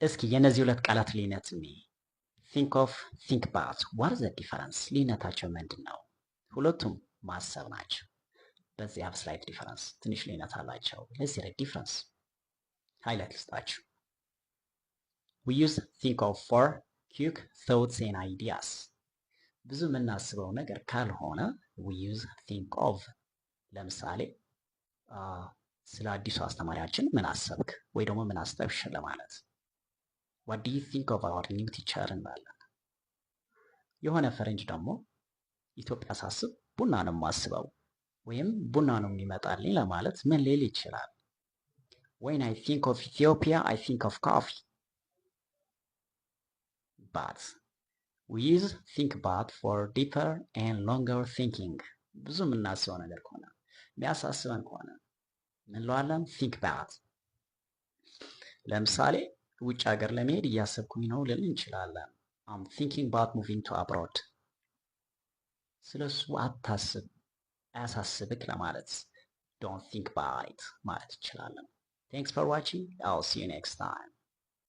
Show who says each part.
Speaker 1: እስኪ የእነዚህ ሁለት ቃላት ልዩነት እኔ think of፣ think about፣ what the difference? ልዩነታቸው ምንድን ነው? ሁለቱም ማሰብ ናቸው። But they have slight difference፣ ትንሽ ልዩነት አላቸው። Let's see difference፣ highlight ልስጣችሁ። We use think of for quick thoughts and ideas። ብዙ የምናስበው ነገር ካልሆነ we use think of። ለምሳሌ ስለ አዲሱ አስተማሪያችን ምን አሰብክ ወይ ደግሞ ምን አሰብሽ ለማለት "What do you think of our new teacher?" እንላለን። የሆነ ፈረንጅ ደግሞ ኢትዮጵያ ሳስብ ቡና ነው የማስበው ወይም ቡና ነው የሚመጣልኝ ለማለት ምን ሊል ይችላል? "When I think of Ethiopia, I think of coffee." But we use think about for deeper and longer thinking። ብዙ የምናስበው ነገር ከሆነ፣ የሚያሳስበን ከሆነ ምን እንለዋለን? Think about። ለምሳሌ ውጭ ሀገር ለመሄድ እያሰብኩኝ ነው ልል እንችላለን። "I'm thinking about moving to abroad." ስለሱ አታስብ፣ አያሳስብክ ለማለት "Don't think about it" ማለት እንችላለን። Thanks for watching. I'll see you next time.